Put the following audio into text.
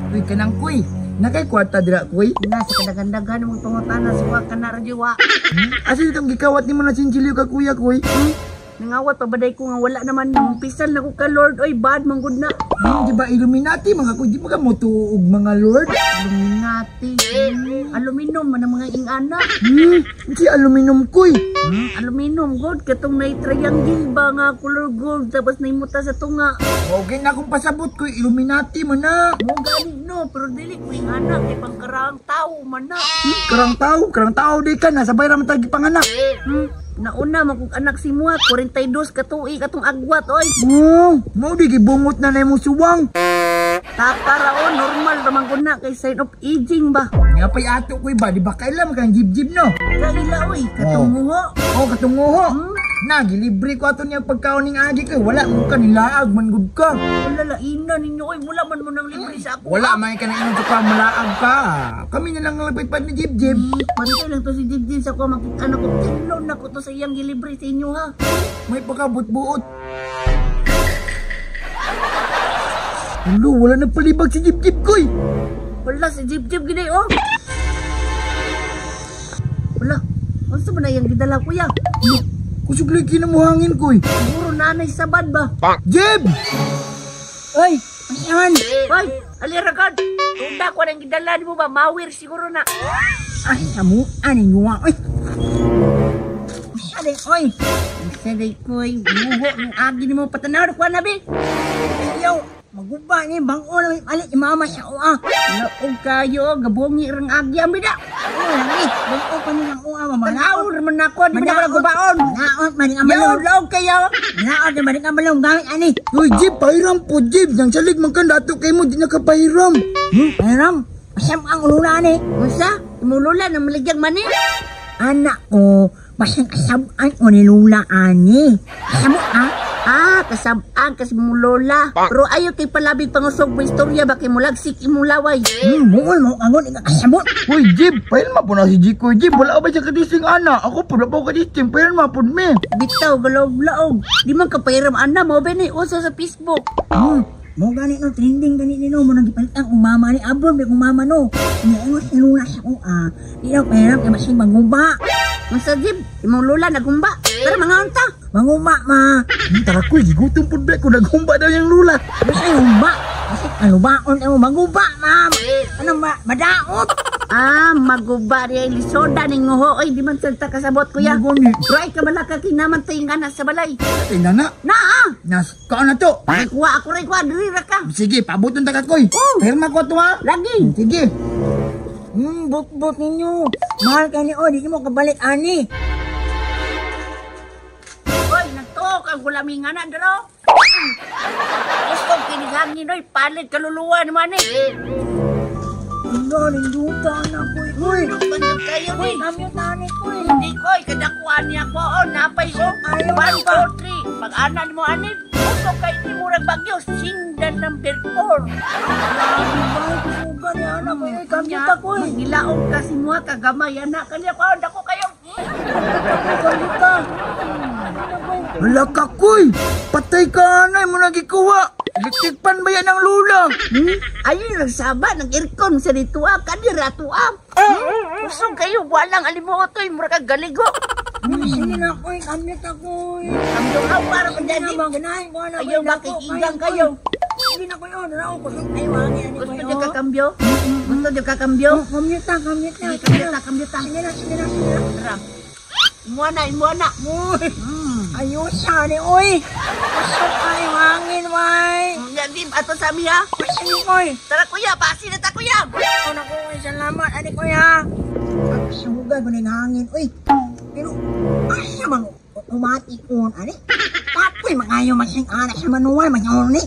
Uy, kanang kuy. Nakay kwarta dira kuy. Na sa kadagandagan mong pangutana suwa ka na radyo wa. Asa itong gikawat nimo na sinchilyo ka kuya kuy? Nangawat pabaday ko nga wala naman nampisan na ko ka Lord oy bad man gud na. Di ba Illuminati mga kuy, di ba ka mo tuog mga Lord? Illuminati. Aluminum man ang mga ingana. Si aluminum kuy. Aluminum god katong nay triangle ba nga color gold tapos naimuta sa tunga. Okay na akong pasabot kuy, Illuminati man na. Mo gani no pero dili ko ingana kay pangkaraang tao man na. Karang tao di ka na sabay ra man tag panganak. Nauna man kog anak si Mua 42 ka tuig atong agwat oy. Oh, mo di gibungot na na imong suwang. Takaraon normal ra man gud na kay sign of aging ba. Nga pay ato kuy ba di ba kailan kang jib-jib no? Kaila oy katunguho. Oh, katunguho. Na gilibre ko ato niyang pagkaon ning agi kay wala mo ka nilaag man gud ka. Wala laina ninyo oy wala man mo nang libre sa ako. Wala man ka na inom ka malaag ka. Kami na lang ang lapit-pat ni Jib-Jib. Pantay lang to si Jib-Jib sa ko makita na ko tilon na ko to sa iyang gilibre sa inyo ha. May pagkabot-buot. Hello, wala nang palibag si Jib-Jib koy. Wala si Jib-Jib gini oh. Wala. Unsa man na iyang gidala kuya? Kusog lagi na mo hangin koy. Siguro nanay sabad ba? Jib! Ay, ayan. Ay, alira ka. Tunda ko nang gidala nimo ba? Mawir siguro na. Ay, amo, ani yuwa. Ay. Ay, oy. Saday koy, buho ng agi nimo patanaw ko na bi. Ayaw, maguba ni bang-o na may palit mama sa oa. Laog kayo, gabongi rang agi ang bida. Ayaw lang eh, bang-o pa ni ang oa, mama. Tanaw man nako, di man ako gubaon. Manaot, maning amalong. Yaw, laog kayo. Manaot, maning amalong gamit ani. Uy, Jib, pahiram po, Jib. Nang salig man ka, dato kayo mo, di nakapahiram. Pahiram? Masam ang ulula ani. Unsa? Imulula ng maligyang mani? Anak ko, basang kasabaan ko ni Lula ani. Kasabot ha? Ah, kasabaan kasi mong lola. Pero ayaw kay palabig pangusog mo istorya ba kay mulagsik imong laway. Muol mo angon ika kasabot. Uy, Jib, pahiram po na si Jikoy. Jib, wala ba siya kadising ana? Ako po na po kadising, pahiram po me. Bitaw, galaog-laog. Di man kapahiram ana mo ba ni uso sa Facebook. Mo gani no trending gani ni no mo nang gipalit ang umama ni abron be kung mama no. Niingon si Lula sa oa. Di daw pahiram kay masing mangumba. Unsa Jib, imong lola nagumba. Tara mga unta. Mangumba ma. Tara koy, gigutom pud be ko naghumba daw yang lula. Masay humba. Masay alubaon imo manguba ma. Ano ba madaot? Ah, maguba riya lisoda ning nguho oy di man salta kasabot kuya. Maguni. Try ka balaka kay naman tay nga na sa balay. Ay nana. Naa. Nas kaon na to. Ay, kuha ako rin kuha diri ra ka. Sige, pabuton ta ka koy. Oh. Pirma ko to ha. Lagi. Sige. Bot-bot ninyo. Mahal ka ni o, di mo kabalik ani. Oy, nagtuok ang gulaming nga na daro. Gusto kinihangin oy, palit kaluluwa naman eh. Ano, ninduta na ko. Uy, Panyag kayo ni. kamyot ani ko. Hindi ko, kadakuan niya ko. Oh, napay ko. Ayaw 1, ka. 2, 3. Pag-anan mo, ani. Gusto kay ni murag bagyo. Singdan number 4. Suga ni anak ko. Kamyot ako eh. Gilaong kasi mo, kagamay, anak. Kanya ko, dako kayo. Kamyot ka. Hala ka koy. Patay ka anay mo nagikuha. Electric pan ba yan ang lula? Ayun, nagsaba, nag-aircon sa dito ah. Kadira to ah. Kusog kayo, walang alimuotoy, mura ka galigo. Sige na ko eh. Kamyot ako eh. Kamyot ka, para ko Sige dyan. na ba, ganahin ko anak. Ayaw ba, kikigang kayo. Sige na ko yun. Ano ko, ayaw ani ani ko Gusto niyo kakambyo? Gusto niyo kakambyo? Kamyot na, kamyot na. Sige, kamyot na, kamyot na. Sige na, sige na, sige na. Tara. Imuha na, imuha na. Uy, ayos ani, uy. Pasok kayo hangin, way. Yan, ato sa ami ha. Sige, oy. Tara kuya, pasi na ta kuya. Ako na ko, salamat, ani kuya. Suga ko ng hangin, uy. Pero, asa bang automatic on, ani? Kapoy, makayo masing anak sa manual, manual ni.